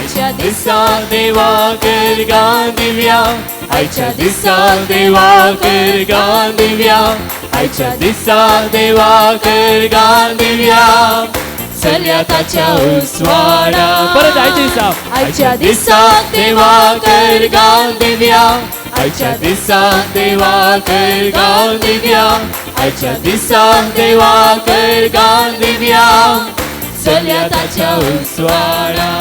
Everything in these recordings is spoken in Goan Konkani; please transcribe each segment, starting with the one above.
आयच्या दिसा देवा कर गा दिव्या, आयच्या दिसा देवा कर गा दिव्या, आयच्या दिसा देवा कर गा दिव्या, चलया ताच्या उजवाडा. परत आयच्या दिसा, आयच्या दिसा देवा कर गा दिव्या, आयच्या दिसा देवा कर गा दिव्या, आयच्या दिसा देवा कर गा दिव्या, चलया ताच्या उजवाडा.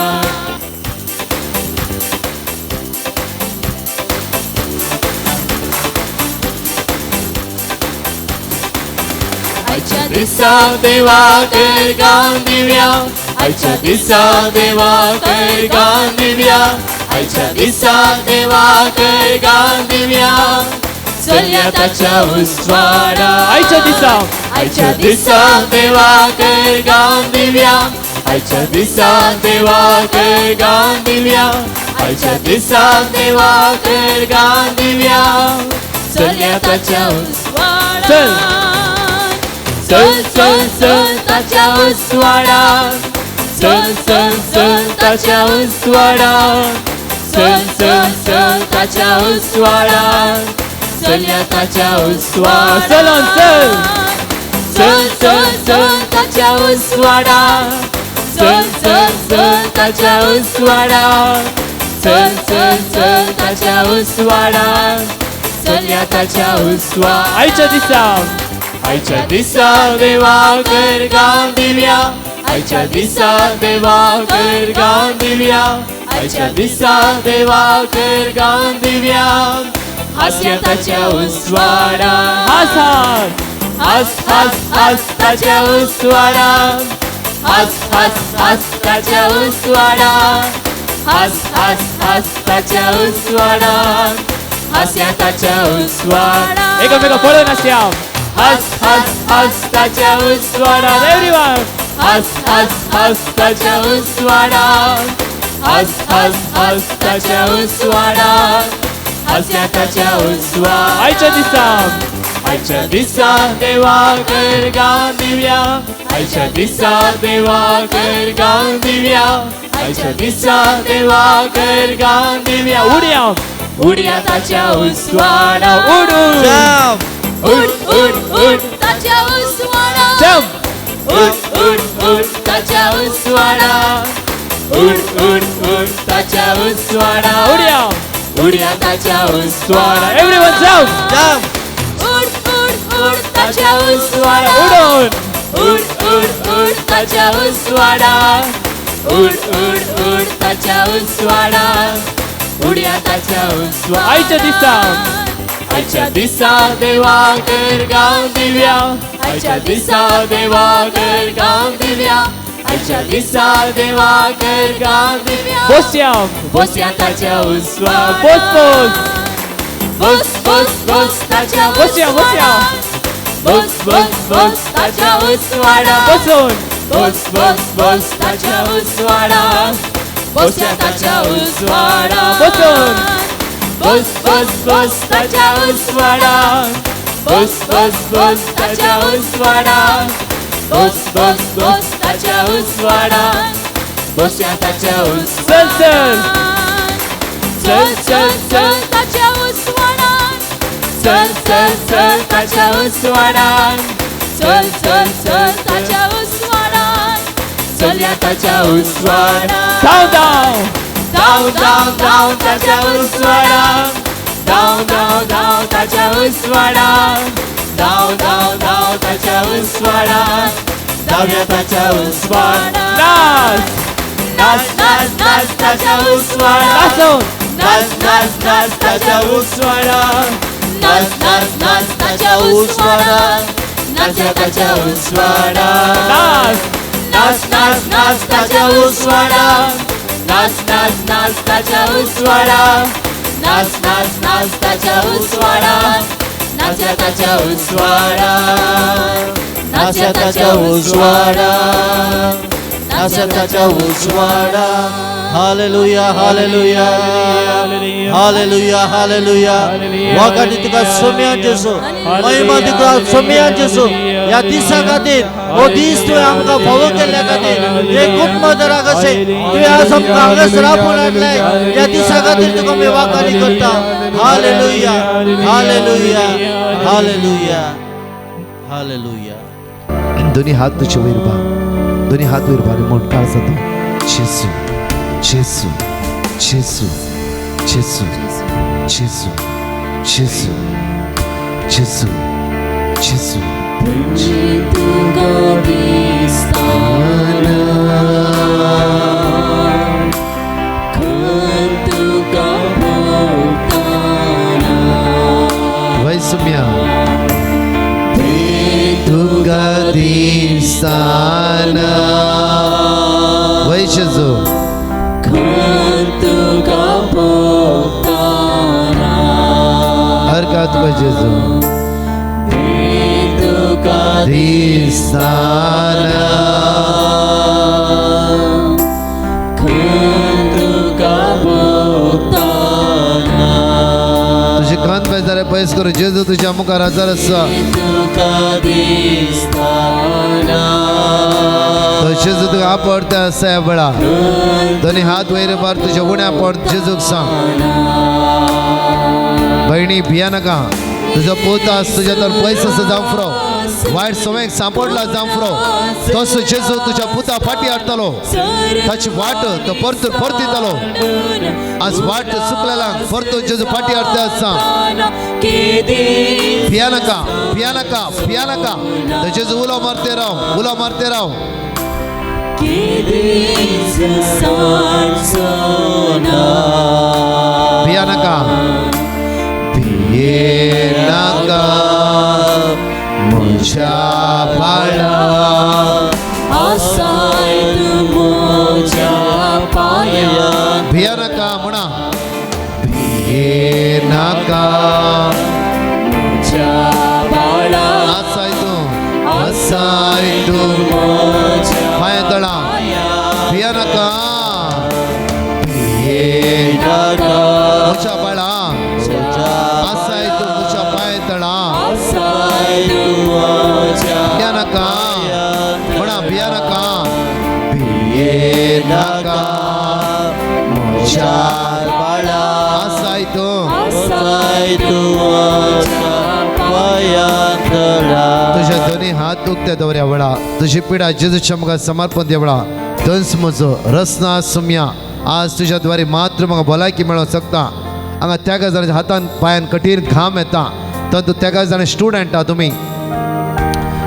आयच्या दिसा देवा कर गा दिव्या, आयच्या दिसा देवा कर गा दिव्या, आयच्या दिसा देवा कर गा दिव्या, चलया ताच्या उजवाडा. आयच्या दिसा, आयच्या दिसा देवा कर गा दिव्या, आयच्या दिसा देवा कर गा दिव्या, आयच्या दिसा देवा कर गा दिव्या, चलया ताच्या उजवाडा. चल चल चल चल ताच्या उजवाडा, चल चल चल ताच्या उजवाडा, चल चल चल ताच्या उजवाडा, चलया ताच्या उजवाडा. चल चल चल चल चल ताच्या उजवाडा, चल चल चल ताच्या उजवाडा, चल चल चल ताच्या उजवाडा, चलया ताच्या उजवाडा. आयच्या दिसा, आयच्या दिसा देवा कर गा दिव्या, आयच्या दिसा देवा कर गा दिव्या, आयच्या दिसा देवा कर गा दिव्या, हास्या ताच्या उजवाडा. हास हास हास हास हास ताच्या उजवाडा, हास हास हास ताच्या उजवाडा, हास हास हास ताच्या उजवाडा, हास्या ताच्या उजवाडा. एकामेका पळोवन हास्या, हास हास हास ताच्या उजवाडा. एवरीवन, हास हास हास ताच्या उजवाडा, हास हास हास ताच्या उजवाडा, हास्या ताच्या उजवाडा. आयच्या दिसा, आयच्या दिसा देवा कर गा दिव्या, आयच्या दिसा देवा कर गा दिव्या, आयच्या दिसा देवा कर गा दिव्या. उडया उडया ताच्या उजवाडा. उड उड उड उड ताच्या उजवाडा. जम्प उड उड उड ताच्या उजवाडा, उड उड उड ताच्या उजवाडा. उडया उडया ताच्या उजवाडा. एवरीवन जम्प जम्प उड उड उड ताच्या उजवाडा. उडून उड उड उड ताच्या उजवाडा, उड उड उड ताच्या उजवाडा, उडया ताच्या उजवाडा. आयच्या दिसा, आयच्या दिसा देवा कर गा दिव्या, आयच्या दिसा देवा कर गा दिव्या, आयच्या दिसा देवा कर गा दिव्या, बसया बसया ताच्या उजवाडा. बस बस बस बस बस ताच्या बसया बसया, बस बस बस ताच्या उजवाडा. बसून बस बस बस ताच्या उजवाडा, बसया ताच्या उजवाडा. बसून बस बस बस ताच्या उजवाडा, बस बस बस ताच्या उजवाडा, बस बस बस ताच्या उजवाडा, बसया ताच्या उजवाडा. चल चल चल चल चल ताच्या उजवाडा, चल चल चल ताच्या उजवाडा, चल चल चल ताच्या उजवाडा, चलया ताच्या उजवाडा. धाव धाव धाव धाव धाव ताच्या उजवाडा, धाव धाव धाव ताच्या उजवाडा, धाव धाव धाव ताच्या उजवाडा, धाव्या ताच्या उजवाडा. नाच नाच नाच नाच ताच्या उजवाडा, नाचून नाच नाच नाच ताच्या उजवाडा, नाच नाच नाच ताच्या उजवाडा, नाच ताच्या उजवाडा. नाच नाच नाच नाच ताच्या उजवाडा, नाच नाच नाच ताच्या उजवाडा, नाच नाच नाच ताच्या उजवाडा, नाच ताच्या उजवाडा, नाच ताच्या उजवाडा, नाच ताच्या उजवाडा. Hallelujah, hallelujah, hallelujah, hallelujah. वागाटी तुका सोम्या जेजू, महिमा तुका सोम्या जेजू. ह्या दिसा खातीर, हो दीस तुवें आमकां फावो केल्ल्या खातीर, हे कुटुंबादारा कशें तुवें आज आमकां हांगासर आपोवन हाडलें, ह्या दिसा खातीर तुका आमी वाखाणी करता. Hallelujah, hallelujah, hallelujah, hallelujah. दोन्ही हात तुझे वयर बा, दोन्ही हात वयर बा म्हण काळ जाता. जेजू, जेजू, जेजू, जेजू, जेजू, जेजू, जेजू, जेजू. तुका दिसताना, खंय तुका भोगताना, वैसम्या तुका दिसताना, वै जेजू, खंय तुका भोगताना, हर का तुका जेजू तुका दिसताना, खंय तुका भोगताना, तुझे कान बेजारे पयस करू जेजू तुझ्या मुखार हजर आसा. तुका दिसताना, तो जेजू तुका आपडता आसा ह्या वेळा. दोन्ही हात वयर बार तुझ्या उण्या पड जेजूक सांग. भयणी भिया नाका, तुजो पूत आस तुज्या तर पयस आसा जावं, वायट सवयेक सांपडला जावं, तसो जेजू तुज्या पुता फाटी हाडटलो. ताची वाट तो परतून परतितलो. आज वाट चुकलेला परतून जेजू फाटी हाडता आसा. भिया नाका, भिया नाका, भिया नाका. तो जेजू उलो मारते राव, उलो मारते राव. भिया नाका, भिये नाका म्हज्या बाळा, आसाय तूं म्हज्या पांयां, भिया नाका म्हणा, भिये नाका म्हज्या बाळा, आसाय तूं, आसाय तूं म्हज्या पांया तळा. भिया नाका, भिये नाका म्हज्या बाळा, आसाय तूं म्हज्या पांया तळा. आसाय तूं म्हज्या भिया नाका म्हणा, भिया नाका, भिये नाका म्हज्या बाळा, आसाय तूं, आसाय तूं म्हज्या पांयां तळा. तुझ्या दोन्ही हात उक्ते दवऱ्या वेळा, तुझी पिडा जेजूच्या मुखार समर्पण द्या वेळा. थंयच म्हजो रसना सुम्या आज तुज्या द्वारे मात्र म्हाका भलायकी मेळोंक शकता. हांगा त्या जाणांच्या हातान पांयान कठीण घाम येता, तर त्या जाण स्टुडंट आहा तुमी,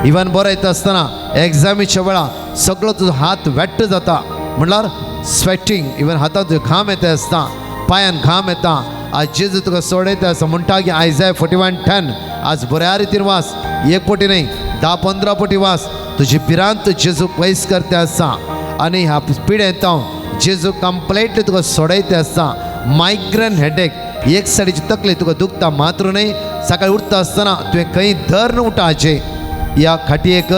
इवन बरयता आसतना एग्जामीच्या वेळा सगळो तुजो हात वेट्ट जाता, म्हणल्यार स्वेटिंग, इवन हातान तुजो घाम येता आसता, पांयान घाम येता. आज जेजू तुका सोडयता आसा म्हणटा की आयजाय 41:10 आज बऱ्या रितीन वास, एक पटी न्हय 10-15 पटी वास, तुजी भिरांत जेजू पयस करता आसा. आनी ह्या पिडेंत हांव जेजू कंप्लेटली तुका सोडयता आसता. मायग्रेन हेडेक, एक सायडीची तकली तुका दुखता मात्र न्हय, सकाळी उठता आसतना तुवें खंय धरून उठाचें, ह्या खाटयेक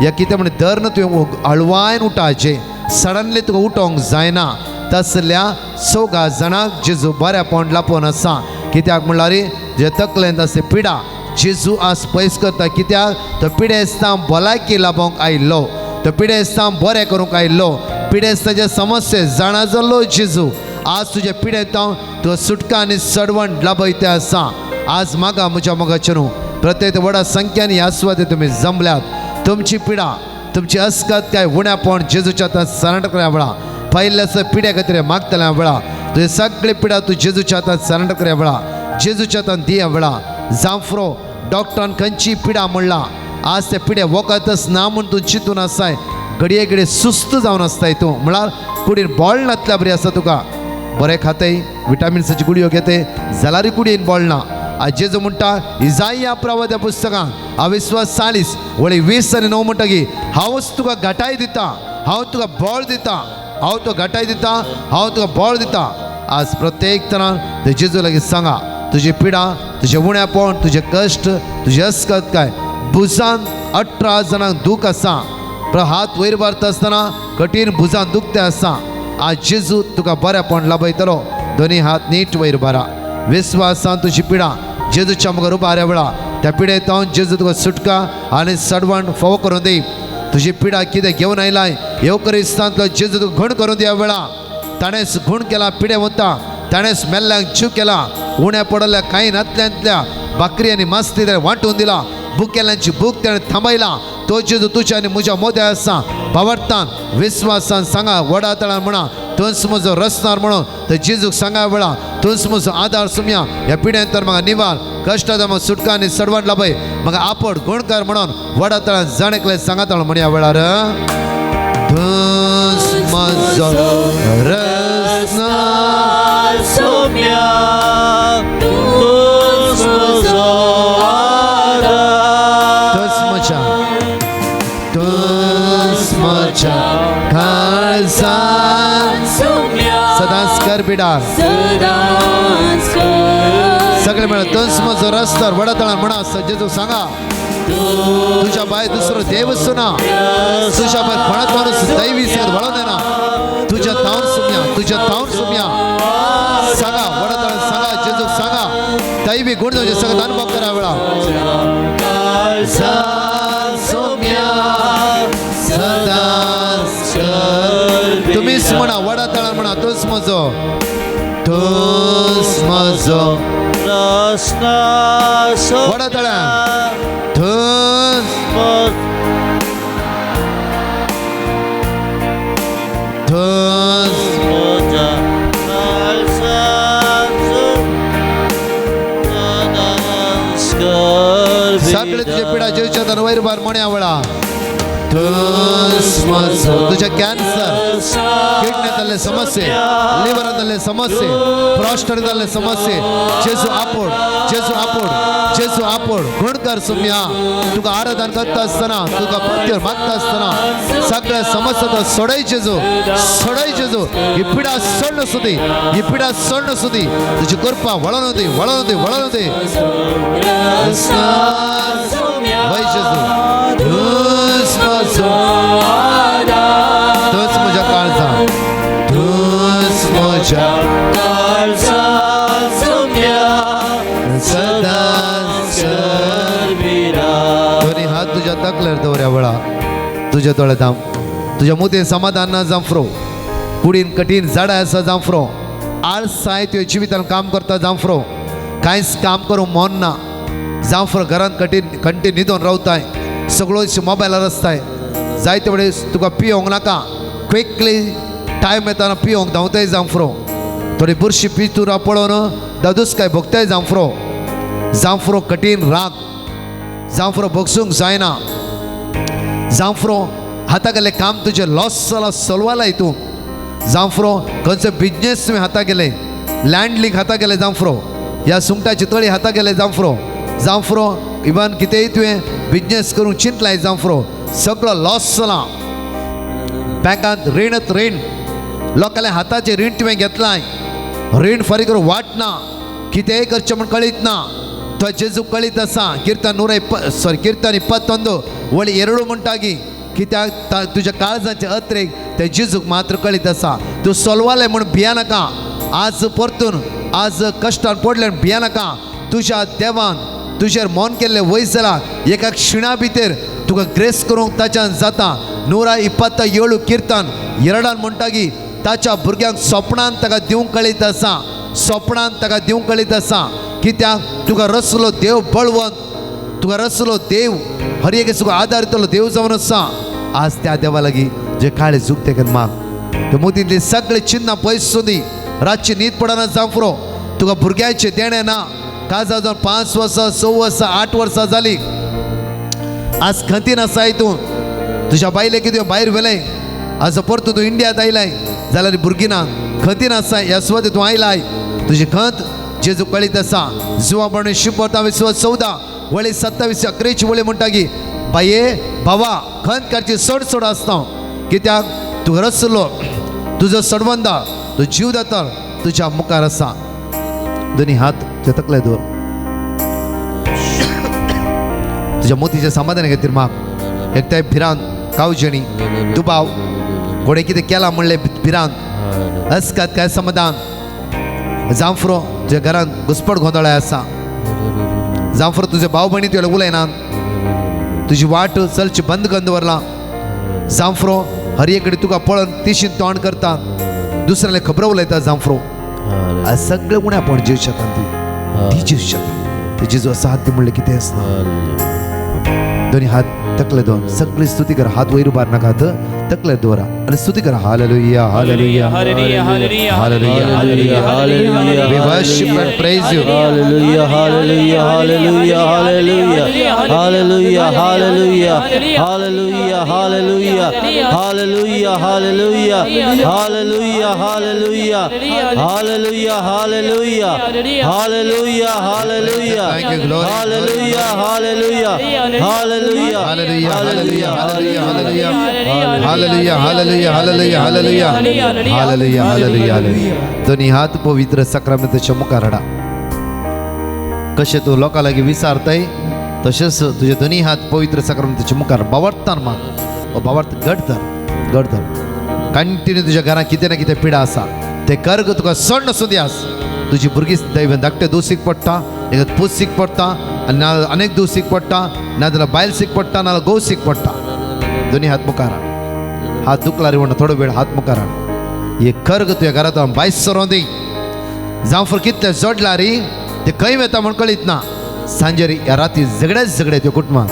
या कितें म्हण धरून तुवें हळवायन उठाचें, सडनली तुका उठोवंक जायना. तसल्या चौगा जाणांक जेजू बऱ्यापण लापोवन आसा. कित्याक म्हणल्यार जे तकलेंत आसता पिडा जेजू आज पयस करता. कित्याक तो पिडेस्तां भलायकी लाभोवंक आयिल्लो, तो पिडेस्तां बरें करूंक आयिल्लो, पिडेस्तांचे समस्ये जाणा जाल्लो जेजू आज तुज्या पिडेंत हांव तुका सुटका आनी सडवण लाभयता आसा. आज मागा म्हज्या मोगाचें न्हू प्रत्येक व्हडा संख्यान ह्या सुवातेर तुमी जमल्यात. तुमची पिडा, तुमची अस्कत काय उण्यापण जेजूच्या हातांत सरेंडर करया वेळा, पयल्याच पिड्या खातीर मागतल्या वेळा, तुजी सगळी पिडा तूं जेजूच्या हातांत सरेंडर करया वेळा, जेजूच्या हातांत दिया वेळा. जांफ्रो डॉक्टरान खंयची पिडा म्हणला, आज त्या पिड्या वखदच ना म्हूण तूं चिंतून आसाय, घडये घडये सुस्त जावन आसताय तूं, म्हळ्यार कुडीन बळ नातल्या बरी आसा तुका, बरें खातय, विटामिन्साची गुळयो घेतय जाल्यारय कुडीन बळ ना. आज जेजू म्हणटा इजाया प्रवाद्या पुस्तकां अविस्वास 40 वळी 20 आणि 9 म्हणटा की हांवच तुका घटाय दिता, हांव तुका बळ दिता, हांव तुका घटाय दिता, हांव तुका बळ दिता. आज प्रत्येक तरान ते जेजू लागीं सांगा तुजी पिडा, तुजें उण्यापण, तुजें कश्ट, तुजें अस्कत काय भुजान 18 जाणांक दूख आसा, हात वयर मारता आसतना कठीण भुजान दुखते आसा. आज जेजू तुका बरेपण लाभयतलो. दोनी हात नीट वयर बारा. विस्वासान तुजी पिडा जेजूच्या मुखार उबाऱ्या वेळा त्या पिडेत हांव जेजू तुका सुटका आनी सडवण फोव करून दी. तुजी पिडा कितें घेवन आयलाय येवकरिस्तांतलो जेजू तुका घण करून दिया वेळा. ताणेंच घण केला पिडे वता, ताणेंच मेल्ल्यांक जीव केला, उण्या पडल्या कांय नातल्यांतल्या भाकरी आनी मास्ती ताणें वांटून दिला, भुकेल्यांची भूक ताणें थांबयला. तो जेजू तुज्या आनी म्हज्या मोद्या आसा. भावार्थान विस्वासान सांगा वडा तळान म्हणा तूंच म्हजो रसनार म्हणून तर जेजूक सांगा वेळा तूंच म्हजो आदार सुमया. ह्या पिड्यान तर म्हाका निवार कश्टां म्हाका सुटका आनी सडवण लाभय, म्हाका आपड गुणकार म्हणून वडा तळान जाणेकले सांगा तळ म्हणया वेळार तूंच म्हजो रसनार सुम्या, तूंच म्हजो आदार, तूंच म्हज्या, तूंच म्हज्या काळजान सदांच कर बिडार सगळे मेळ. तूंच म्हजो रस्तार वडा तळान म्हणा जेजूक सांगा तुझ्या भायर दुसरो देव सुना, तुझ्या भायर कोणाक माणूस दैवी सगळं वळोवन येना. तुझ्या तावन सुम्या, तुझ्या तावन सुम्या. सांगा वडा तळान सांगा जेजूक सांगा दैवी गुण तुझे सगळं अनुभव करा वेळा. तुम्हीच म्हणा वडा तळान म्हणा तूंच म्हजो, तूंच म्हजो वडा तळान तूंच तूंच सगळे तुझे पिडा जेवच्या वयर बार म्हणया वेळा तूंच म्हजो. तुझ्या कॅन्सर किडनीतले समस्ये, लिव्हरांतले समस्ये, प्रोस्टेटले समस्ये, जेजू आपोड, जेजू आपोड, जेजू आपोड गुणकर सुम्या. तुका आराधन करता आसतना, तुका पत्तीर मागता आसतना सगळ्या समस्या तो सोडय जेजू, सोडय जेजू. ही पिडा सोड सुदी, ही पिडा सोड सुदी. तुजी कृपा वळोवन दी, वळोवन दी, वळोवन दी. वय जेजू तूंच म्हजो, तूंच म्हज्या काळजान, तूंच म्हज्या सदांच. दोन्ही हात तुज्या तकलेर दवऱ्या वेळा तुज्या दोळे धांप, तुज्या मुतीन समाधान ना जांफ्रो, कुडीन कठीण झाडां आसा जांफ्रो, आळसाय तुज्या जिवितान काम करता जांफ्रो, कांयच काम करूंक मन ना जांफ्रो, घरांत कठीण कंटी न्हिदोन रावताय, सगळो मोबायलार आसताय, जायते वेळेस तुका पियोंक नाका, क्विकली टायम येताना पियोंक धांवताय जांफ्रो, थोडी बुरशी पितुरा पळोवन दादूस काय भोगताय जांफ्रो. जांफ्रो कठीण राग जांफ्रो भोगसूंक जायना जांफ्रो, हाता गेलें काम तुजें लॉस जाला सोलवालाय तूं जांफ्रो, खंयचो बिजनेस तुवें हाता गेलें, लँड लीग हाता गेलें जांफ्रो, ह्या सुंगटाची तळी हाता गेलें जांफ्रो, जांफ्रो इवन कितेंय तुवें बिजनेस करूंक चिंतलाय जांफ्रो, सगळो लॉस जाला. बँकांत रीणत रीण, लोकांल्या हाताचें रीण तुवें घेतलाय, रीण फारीक करूंक वाट ना, कितेंय करचें म्हूण कळीत ना. तो जेजू कळीत आसा. कीर्तन 121 वळी 2 म्हणटागी कित्याक तुज्या काळजाचे अत्रेक ते जेजूक मात्र कळीत आसा. तूं सोलवालें म्हूण भिया नाका, आज परतून आज कश्टान पडलें म्हूण भिया नाका. तुज्या देवान तुजेर मौन केल्लें वयस जाला, एका क्षिणा भितर तुका ग्रेस करूंक ताच्यान जाता. 127 कीर्तन 2 म्हणटागी ताच्या भुरग्यांक सोपणान ताका दिवंक कळीत आसा, सोपणान ताका दिवंक कळीत आसा. कित्याक तुका रसलो देव बळवंत, तुका रसलो देव हर एक तुका आदार दितलो देव जावन आसा. आज त्या देवा लागीं जे काळे झुकते कर माग, ते मोतींतली सगळे चिन्नां पयस सोदी. रातची न्हीद पडना जांफ्रो, तुका भुरग्यांचें देणें ना. काजां जावन 5 वर्सां 6 वर्सां 8 वर्सां जालीं, आज खंतीन आसाय तूं. तुज्या बायले कितें भायर व्हेलें, आज परतून तूं इंडियांत आयलाय जाल्यार भुरगीं ना, खंतीन आसाय. ह्या सुवातेर तूं आयलाय, तुजी खंत जेजू कळीत आसा. जुवा म्हणून 114 वळी 27 11 वळी म्हणटा की बाये भावा खंत काडची चड चड आसता, कित्याक तूं रसलो तुजो सडवंदा तूं जीव दाता तुज्या मुखार आसा. दोनी हात तुज्या तकले दवर, तुज्या मोतीच्या समाधाना खातीर माग. एकठांय भिरांत, कावजेणी, दुबाव, कोणें कितें केलां म्हणलें भिरांत, अस्कात काय समाधान जांफ्रो तुज्या घरान घुसपट गोंदळ आसा जांफ्रो तुझे भाव भयणी तुज्या उलयना तुजी वाट चलची बंद करून दवरला जांफ्रो हर एक कडेन तुका पळोवन तिशीन तोंड करता दुसऱ्याले खबर उलयता जांफ्रो सगळें उण्यापण जीव शकता ती ती जीव शकता ती जेजू आसा ती म्हणलें कितें आसना दोनी हात तकले दोन सगळी स्तुती करा हात वयर उबार नाकात तकले दवरा आनी स्तुती करा hallelujah hallelujah hallelujah hallelujah hallelujah hallelujah We worship and praise you. Hallelujah, hallelujah, hallelujah, hallelujah, hallelujah, hallelujah, hallelujah, hallelujah, hallelujah, hallelujah, hallelujah, hallelujah, hallelujah, hallelujah, hallelujah, hallelujah, Thank you, glory. hallelujah, hallelujah, hallelujah, Hallelujah, hallelujah, hallelujah, hallelujah. Hallelujah, hallelujah, hallelujah, hallelujah. Hallelujah, hallelujah, hallelujah. दोन्ही हात पवित्र साक्रामेंताच्या मुखार हाडा कशें तूं लोकां लागीं विचारताय तशेंच तुजे दोन्ही हात पवित्र साक्रामेंताच्या मुखार बावडतान माग ओ बावडत घट धर घट धर कंटिन्यू तुज्या घरांत कितें ना कितें पिडा आसा ते कर्ग तुका सण नासूं दी आज तुजी भुरगीं दैव धाकटे दोशीक पडटा एक पूत पडटा आनी ना अनेक दोशीक पडटा नाजाल्यार बायल सीक पडटा नाजाल्यार घोव सीक पडटा दोन्ही हात मुखार हाड हात दुखला रे म्हणून थोडो वेळ हात मुखार हाड हे कर्ग तुज्या घरांत बायस सरों दी जावं कितले जोडला री ते खंय वता म्हण कळीत ना सांजेर ह्या राती झगडेच झगडे त्यो कुटुंबां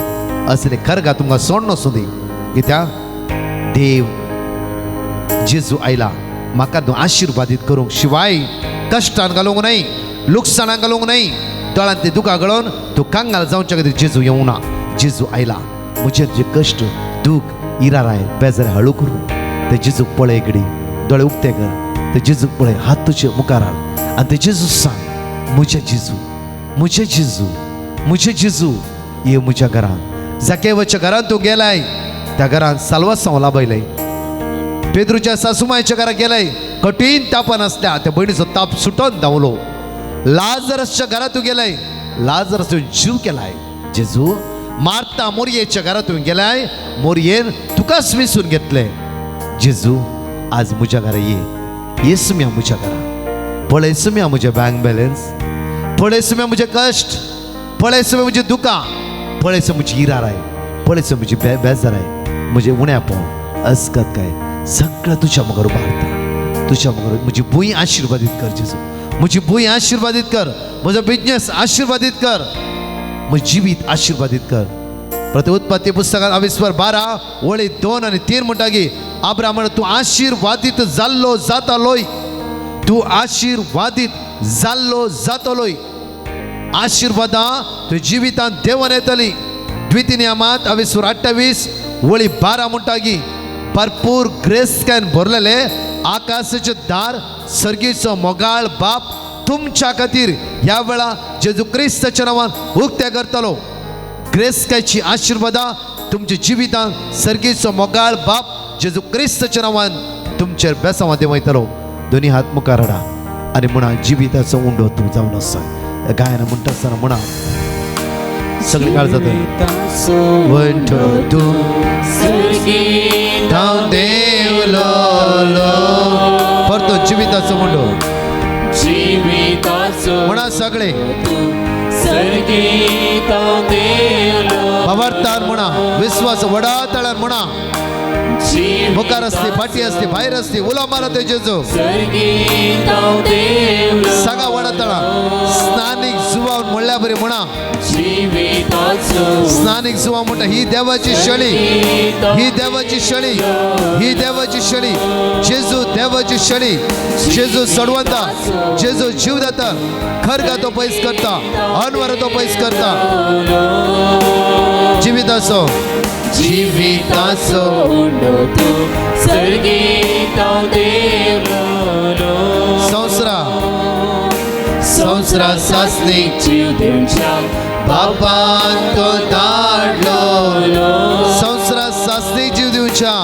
असले कर्गा तुमकां सोड नासूं दी कित्याक देव जेजू आयला म्हाका तूं आशिर्वादीत करूंक शिवाय कश्टान घालूंक न्हय लुकसाणान घालूंक न्हय दोळ्यांत ते दुकां गळोवन तूं कांगाल जावच्या खातीर जेजू येवंक ना जेजू आयला म्हजेर तुजे कश्ट दूख इराराय बेजार हळू करूं ते जेजूक पळय घडी दोळे उक्ते कर ते जेजूक पळय हात तुजे मुखार हाड आनी ते जेजू सांग म्हजे जेजू म्हजे जेजू म्हजे जेजू ये म्हज्या घरांत जाकेवाच्या घरांत तूं गेलाय त्या घरांत साल्वासांव लाभयलय पेद्रूच्या सासूमायच्या घरात गेलाय कठीण तापान आसल्या त्या भयणीचो ताप सुटोन धांवलो लाजरसच्या घरात तूं गेलाय लाजरस जीव केलाय जेजू मार्ता मोरयेच्या घरात तूं गेलाय मोरयेन तुकाच विसून घेतले जेजू आज म्हज्या घरा ये ये सुम्या म्हज्या घरा पळय सुम्या म्हजें बँक बॅलन्स पळय सुम्या म्हजे कश्ट पळय सुम्या म्हजी दुकां पळय म्हजी इराराय पळय म्हजी बेजाराय म्हजें उण्यापण अस्कत काय सगळं तुझ्या मुखार उबारता तुझ्या मुखार म्हजी भूंय आशिर्वादीत कर जेजू म्हजी भूंय आशिर्वादीत कर म्हजो बिजनेस आशिर्वादीत कर म्हजें जिवीत आशिर्वादीत कर प्रति उत्पत्ती पुस्तकात अविस्वर 12 वळी 2 आणि 3 म्हणटा की अब्राहम तूं आशिर्वादीत जाल्लो जातालोय तूं आशिर्वादीत जाल्लो जातलोय आशिर्वादां तुज्या जिवितांत देवन येतली द्वितीय नियमात अविस्वर 28 वळी 12 म्हणटा की भरपूर ग्रेस्कायन भरलेले आकाशाचे दार सर्गीचो मोगाळ बाप तुमच्या खातीर ह्या वेळा जेजू क्रिस्ताच्या नांवान उक्ते करतलो ग्रेस्कायची आशिर्वादां तुमच्या जिवितांत सर्गीचो मोगाळ बाप जेजू क्रिस्ताच्या नांवान तुमचेर बेसांवां देंवयतलो दोनी हात मुखार हाडा आनी म्हणा जिविताचो उंडो तूं जावन आसा गायन म्हणटा आसतना म्हणा सगळी काळ जाता वंठो तूं धांव देवलो परतो जिविताचो उंडो जिविताचो म्हणा सगळे भावार्थान म्हणा विश्वास वडा तळान म्हणा मुखार असली फाटी असली भायर असली उलो मारा ते जेजू सांगा वडा तळा स्नानिक जुवाव म्हणल्या बरी म्हणा स्नानिक जुवाव म्हणटा ही देवाची शळी ही देवाची शळी ही देवाची शळी जेजू देवाची शळी जेजू सडवता जेजू जीव दाता खरगा तो पैस करता अनवर तो पैस करता जिविताचो जिविताचो संसरा संसरा सासनी बापान तो धाडलो संसरा सासनी जीव दिवच्या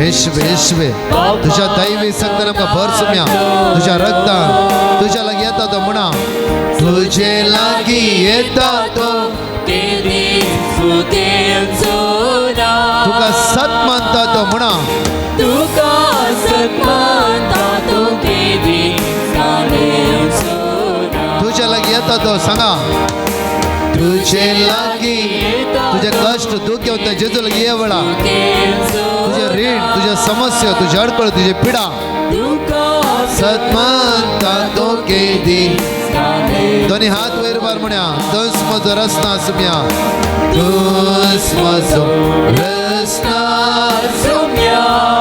येशवे येशवे तुझ्या दैवी शक्तीन आमकां भर सुम्या तुझ्या रक्तान तुझ्या लागीं येता तो म्हणा तुझे लागीं येता तो तुका सत्मान सतमंता तो म्हणा तुका सतमंता तो केदी तुझ्या लागीं येता तो सांगा तुझे लागीं तुझे कश्ट दुःख घेवन त्या जेजू लागीं ये वेळा तुझे रीण तुझ्या समस्या तुझे अडकळ तुझे पिडा सतमंता तो केदी दोन्ही हात वयर भार म्हणया तूंच म्हजो रस्ता सुम्या तूंच म्हजो रस्ता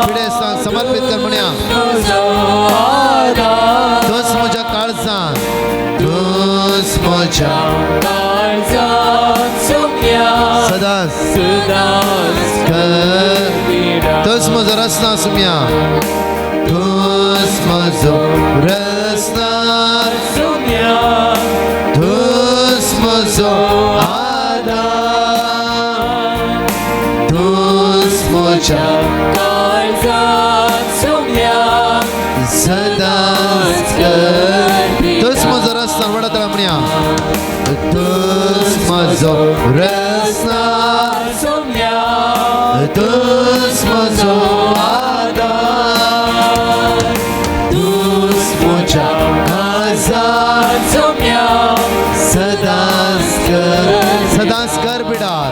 पिडेस्तांक समर्पीत कर म्हणया तूंच म्हज्या काळजान तूंच म्हज्या सदांच कर तूंच म्हजो रस्ता सुम्या तूंच म्हजो रस्ता तूंच म्हजो आदार तूंच म्हज्या सदांच कर तूंच म्हजो रस्ता वडतला म्हणया तूंच म्हजो रस्ता तूंच म्हजो आदार तूंच म्हज्या काळजान सदांच कर सदांच कर बिडार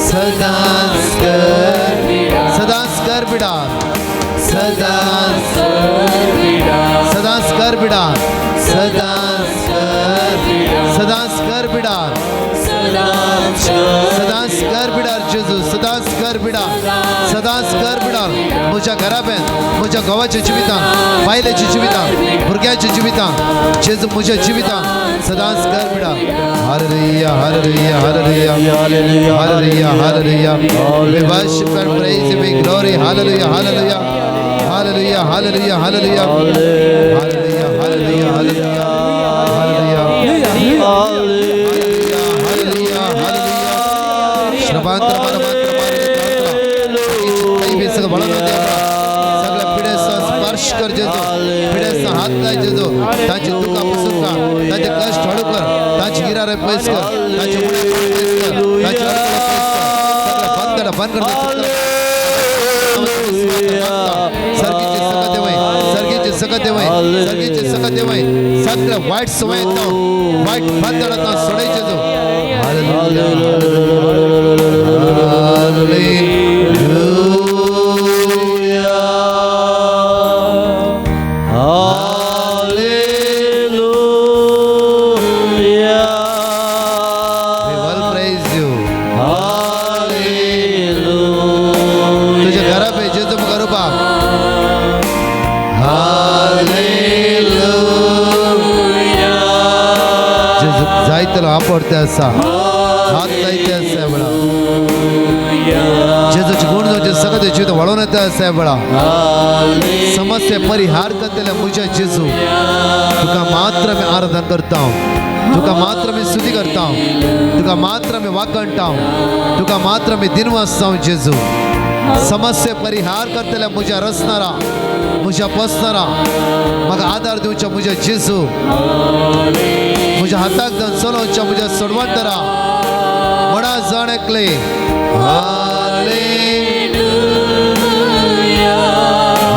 सदांच कर सदांच कर बिडार सदांच सदांच कर बिडार सदांच कर सदांच कर बिडार सदांच कर बिडार जेजू सदांच कर बिडार सदांच कर बिडार म्हज्या घराब्यान म्हज्या घोवाच्या जिवितान बायलेच्या जिवितान भुरग्यांच्या जिवितान जेजू म्हज्या जिवितान सदांच कर Bidar. Hallelujah hallelujah hallelujah hallelujah hallelujah. We worship and praise you, we glory. Hallelujah hallelujah hallelujah hallelujah hallelujah hallelujah hallelujah hallelujah hallelujah hallelujah hallelujah. श्रवांतर सगळ्या पिडेस्तां स्पर्श कर जेजू पिडेस्तां हात लाय जेजू तांची दुखां पुसून काड तांचे कश्ट हळू कर तांची गिरारे पयस कर तांचे उणे पयस कर तांचे अडचणी पयस कर सगळ्या बंधनां बंद कर सर्गीचे सकत देवय सर्गीचे सकत देवय सर्गीचे सकत देवय सगळ्या वायट सवयेंत वायट बंधनांत सोडय जेजू. Hallelujah. We will praise you. Hallelujah. तुझ्या घरा पे जेजू करू बाप. Hallelujah. जेजू जायतलो आपडते आसा हात लायते आसा वेळा जेजूचे गुण जावचे सगळे जिवीत वळोवन येता आसा वेळा समस्या परिहार करतले म्हज्या जेजू तुका मात्र मी आराधन करता तुका मात्र मी स्तुती करता तुका मात्र मी वाकणटा तुका मात्र मी दिनवासता जेजू. समस्या परिहार करतले म्हज्या रचणारा म्हज्या पोसणारा म्हाका आदार दिवच्या म्हज्या जेजू म्हज्या हाताक जावन चलोवच्या म्हज्या सोडवणदारा म्हणा जाण एकले. Hallelujah.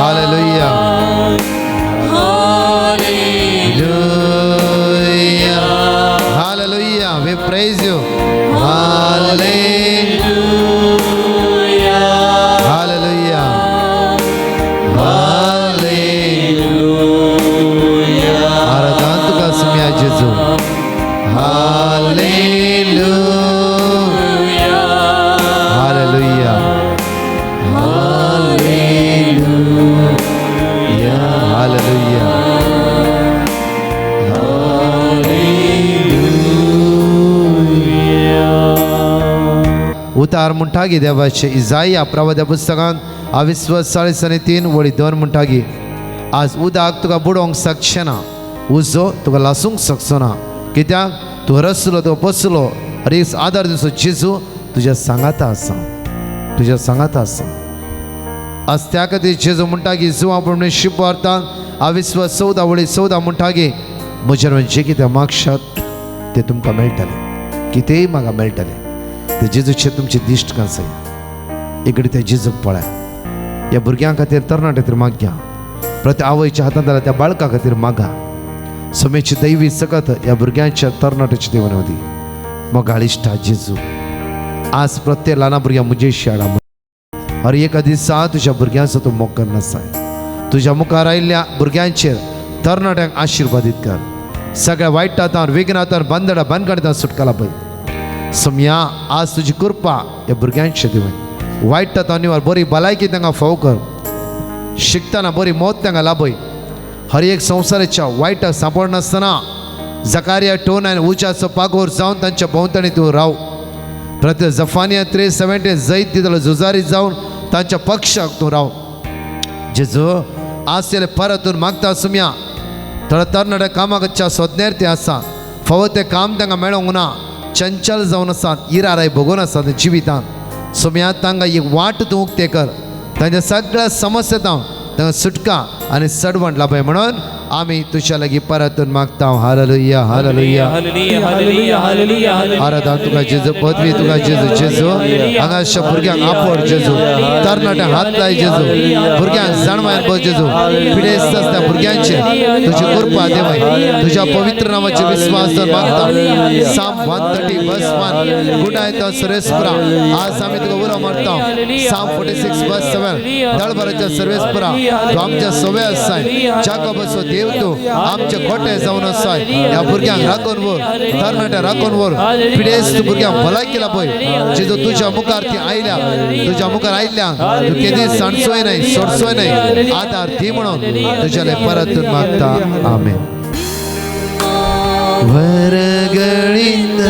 Hallelujah. Hallelujah. We praise you. Hallelujah. Hallelujah. Hallelujah. आराधन तुका सुम्या जेजू. Hallelujah. Hallelujah. Hallelujah. Hallelujah. उतार म्हणटा गी देवाचे इजाया प्रवाद्या पुस्तकांत अविस्वास 40:3 वळी 2 म्हणटा गी आज उदक तुका बुडोवंक शकचें ना उजो तुका लासूंक शकचो ना कित्याक तूं रसलो तूं बसलो रीस आदार दिवचो जेजू तुज्या सांगाता आसा तुज्या सांगाता आसा. आज त्या खातीर जेजू म्हणटा की जुवा प्रमाणे शिपवार्तान अविस्वास 14 वळी 14 म्हणटा की म्हजेर जें कितें मागशात तें तुमकां मेळटलें कितेंय म्हाका मेळटलें ते जेजूचे तुमचे दिश्ट कांसय. इकडे ते जेजूक पळय. ह्या भुरग्यां खातीर तरणाटे खातीर माग्या, प्रत्येक आवयच्या हातांत जाल्यार त्या बाळका खातीर मागा. समेची दैवी सकत ह्या भुरग्यांच्या तरणाट्याची देवन दी. मोगाळ इश्टा जेजू, आज प्रत्येक ल्हाना भुरग्यां म्हजे शाळा हर एका दिसा तुज्या भुरग्यांचो तूं मोग करनासाय. तुज्या मुखार आयिल्ल्या भुरग्यांचेर तरणाट्यांक आशिर्वादीत कर. सगळ्या वायट हातान विघ्नातान बंदडा बांदकाणींत सुटकाला पळय. सम्या आज तुजी कृपा ह्या भुरग्यांचे दिवन वायट हातान निवार बरी भलायकी तांकां फाव कर. शिकतना बरी मौत तांकां लाभय. हर एक संवसाराच्या वायटाक सांपडनासतना जकारिया 2:9 उच्याचो पागोर जावन तांच्या भोंवतणी तूं राव. प्रत्येक जफानिया 3:17 जैत दितलो झुजारी जावन तांच्या पक्षाक तूं राव. जेजू आज तेले परतून मागता सुम्या थोडे तरणाटे कामाकच्या सोदनेर ते आसा, फावो तें काम तांकां मेळोंक ना, चंचल जावन आसात, इराराय भोगून आसात जिवितांत. सुम्या तांकां एक वाट तूं उक्ते कर, तांच्या सगळ्या समस्या तांकां सुटका आनी सडवण लाभय म्हणून आमी तुज्या लागीं परतून मागता. Hallelujah, hallelujah, hallelujah, hallelujah, hallelujah. आराधना तुका जेजू, पदवी तुका जेजू. जेजू हांगाच्या भुरग्यांक आपोड जेजू, तरणाट्यांक हात लाय जेजू, भुरग्यांक जाणवायन बस जेजू. पिडेस्त आसता भुरग्यांचे तुजी कृपा देवय. तुज्या पवित्र नामाचे विस्वास जर मागता. Psalm 130 verse 1 गुणायत सर्वेस्परा आज आमी तुका उलो मारता. Psalm 46 verse 7 दळभराच्या सर्वेस्परा तूं आमच्या सवे आसाय. जाकोबाचो देव तूं आमचे गोटे जावन आसाय. ह्या भुरग्यांक राखून व्हर, तरणाट्या राखून व्हर, पिडेस्त भुरग्यांक भलायकी लाभय जेजू. तुज्या मुखार ती आयल्या, तुज्या मुखार आयल्या तूं केदीच सांडसोय न्हय, सोडसोय न्हय. आदार दी म्हणून तुज्या परतून मागता. आमेन. ವರಗಳಿಂದ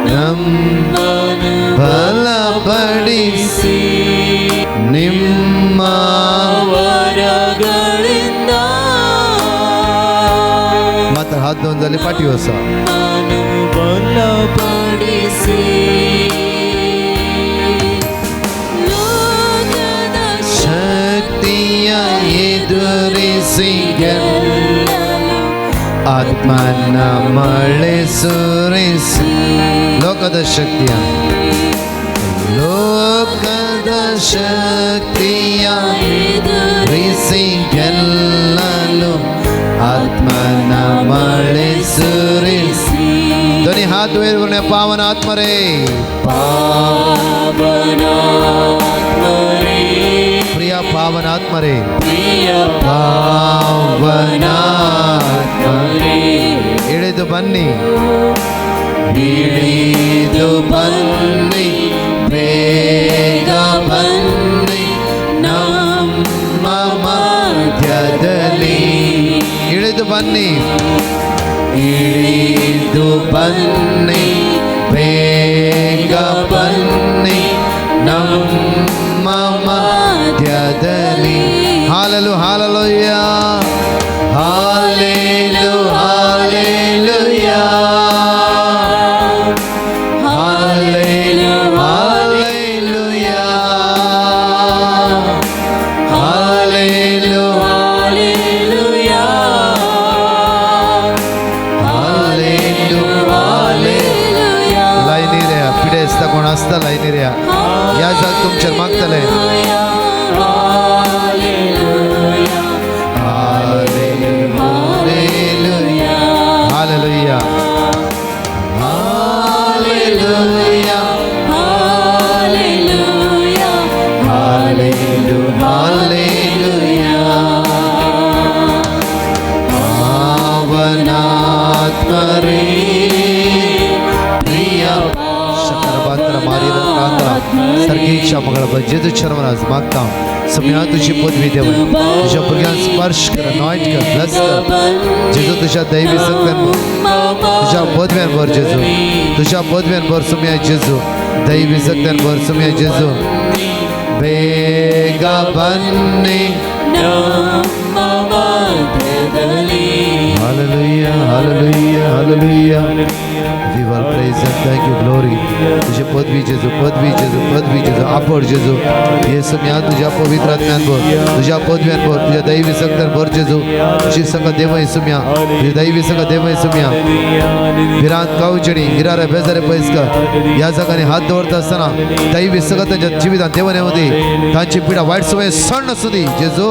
ನಮ್ಮ ಬಲಪಡಿಸಿ ನಿಮ್ಮ ವರಗಳಿಂದ ಮಾತ್ರ ಹಾತ್ ದೋನ್ ಪಾಟಿ ಹೊಸ ನಮ್ಮನ್ನು ಬಲಪಡಿಸಿ ಲೋಕದ ಶಕ್ತಿಯ ಎದುರಿಸಿ ಗೆಲ್ಲಲು ಆತ್ಮನ ಮಳೆ ಸುರಿಸಿ. ಲೋಕದ ಶಕ್ತಿಯ, ಲೋಕದ ಶಕ್ತಿಯ ಎದುರಿಸಿ ಗೆಲ್ಲಲು ಆತ್ಮನ ಮಳೆ ಸುರಿಸಿ. ಧ್ವನಿ ಹಾತ್ ವೇರ್ ಪಾವನ ಆತ್ಮರೇ. ಪಾವನಾತ್ಮರೇ, ಪ್ರಿಯ ಪಾವನಾತ್ಮರೇ, ಪ್ರಿಯ ಪಾವನಾತ್ಮರೇ, ಪಾವನಾತ್ಮರೇ, ಇಳಿದು ಬನ್ನಿ, ಇಳಿದು ಬನ್ನಿ, ಬೇಗ ಬನ್ನಿ ನಮ್ಮ ಮಧ್ಯದಲ್ಲಿ. ಇಳಿದು ಬನ್ನಿ, ಇಳಿದು ಬನ್ನಿ, ಬೇಗ ಬನ್ನಿ ನಮ್ಮ ಮಧ್ಯದಲ್ಲಿ. ಹಾಲಲು hallelujah, ಹಾಲೇಲು hallelujah, ಹಾಲೇಲು hallelujah, ಹಾಲೇಲು hallelujah, ಹಾಲೇಲು hallelujah, लायनीर या पिडेस्ता कोण आसता लायनीर या. ह्या जाग तुमचेर मागतले. Hallelujah, hallelujah, hallelujah, hallelujah, hallelujah, hallelujah. ಪಾವನಾತ್ಮರೇ ಪ್ರಿಯ ಶಕರಬಾಂತರ ಮಾರಿದ ಕಾಂತರ सर्गीच्या मಗಳ जेजू चरमराज मागता. सम्या तुझी पदवी देव, तुझ्या भुरग्यांक स्पर्श कर, अनॉइंट कर, ब्लेस कर जेजू. तुझ्या दैवी सक्त्यान तुझ्या पदव्यान भर जेजू, तुझ्या पदव्यान भर सुम्या जेजू, दैवी सक्त्यान भर सुम्या जेजू. ಬೇಗ ಬನ್ನಿ ನಮ್ಮ ಮಧ್ಯದಲ್ಲಿ. Hallelujah, hallelujah, hallelujah. Give all praise and thank you, glory. तुझे पदवी जेजू, पदवी जेजू, पदवी जेजू, आपड जेजू. हे सुम्या तुझ्या पवित्र आत्म्यान भर, तुझ्या पदव्यान भर, तुझ्या दैवी सक्त्यान भर जेजू. तुझी सगळं देवय सुम्या, तुझी दैवी सगळं देवय सुम्या. भिरांत कावचणी गिरारे बेजारे पयस कर. ह्या जागांनी हात दवरता आसतना दैवी सगळं तांच्या जिवितांत देवन येवं दी. तांची पिडा वायट सवय सण आसूं दी जेजू.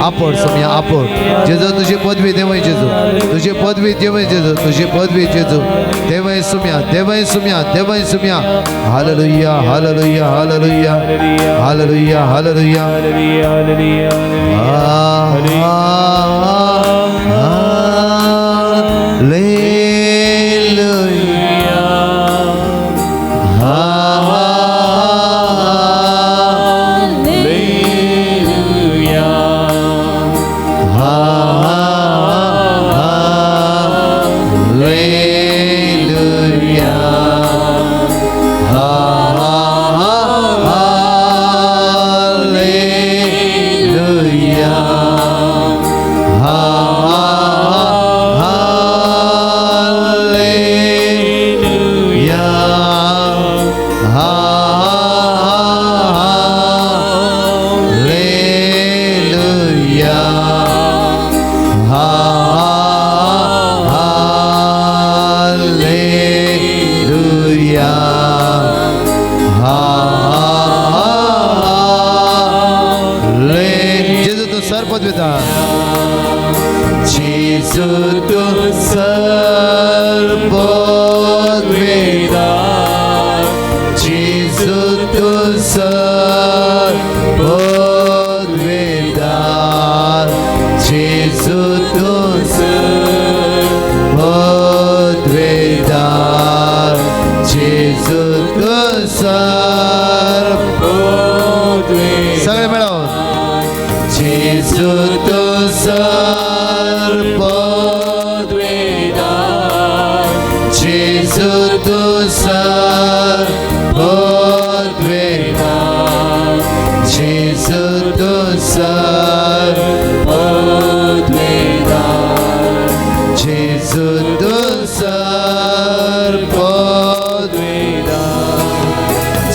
आपड सुम्या, आपड जेजू. तुझी पदवी देवय जेजू, तुझी पदवी देवय जेजू, तुझी पदवी जेजू. देवय सुम्या, देवय सुम्या, देवय सुम्या. Hallelujah, hallelujah, hallelujah, hallelujah, hallelujah. Hallelujah. जेजू तूं सरपद विता. जेजू तूं सरपद वेता. जेजू तूं सरपद वेता. जेजू तूं सरपद वेता. जेजू तूं सरपद. सगळे मेळोन. जेजू तूं सरपद वेता. जेजू तूं सरपद वेता. जेजू तूं सरपद वेता. जेजू तूं सरपद वेता.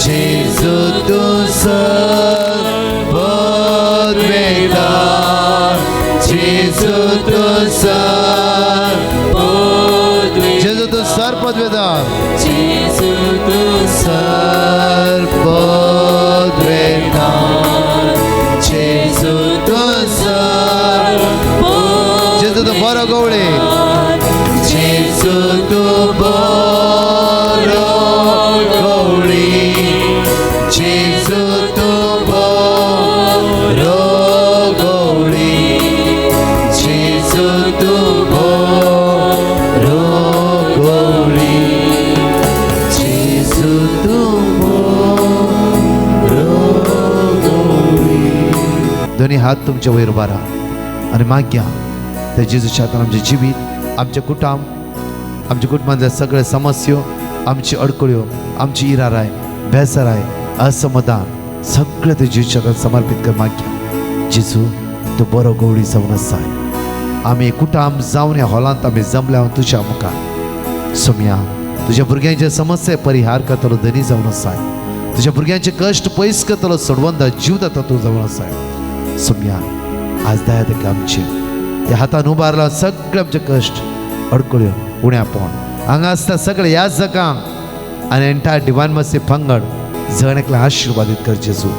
जेजू तूं सरपद वेता. जेजू तूं सरपद. जेजू तूं सरपद वेता. जेजू तूं सरपद वेता. जेजू तूं सरपद. जेजू तूं बरो गवळी. जेजू तूं बरो गवळी. जेजू तूं बरो गवळी. जेजू तूं बरो गवळी. जेजू तूं बरो गवळी. दोन्ही हात तुमच्या वयर उबारा आणि माग्या त्या जेजूच्या हातान आमचें जिवीत, आमचें कुटुंब, आमच्या कुटुंबांतल्या सगळे समस्यो, आमची अडकळ्यो, आमची इराराय, बेजाराय, असमाधान सगळें ते जेजूच्या हातान समर्पीत कर माग्या. जेजू तूं बरो गवळी जावन आसाय. आमी कुटुंब जावन ह्या हॉलांत आमी जमल्या तुज्या मुखार सोम्या. तुज्या भुरग्यांचे समस्या परिहार करतलो धनी जावन आसाय. तुज्या भुरग्यांचे कश्ट पयस करतलो सोडवंदा जीव दाता तूं जावन आसाय सोम्या. आज दया तेका आमचे त्या हातान उबारला सगळे आमचे कश्ट, अडकळ्यो, उण्यापण हांगा आसता सगळे ह्या जगांक आनी एंटायर डिवायन मर्सी पंगड जण एकल्या आशिर्वादीत कर जेजू.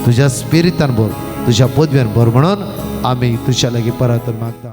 तुज्या स्पिरितान भर, तुज्या पदव्यान भर म्हणून आमी तुज्या लागीं परत मागता.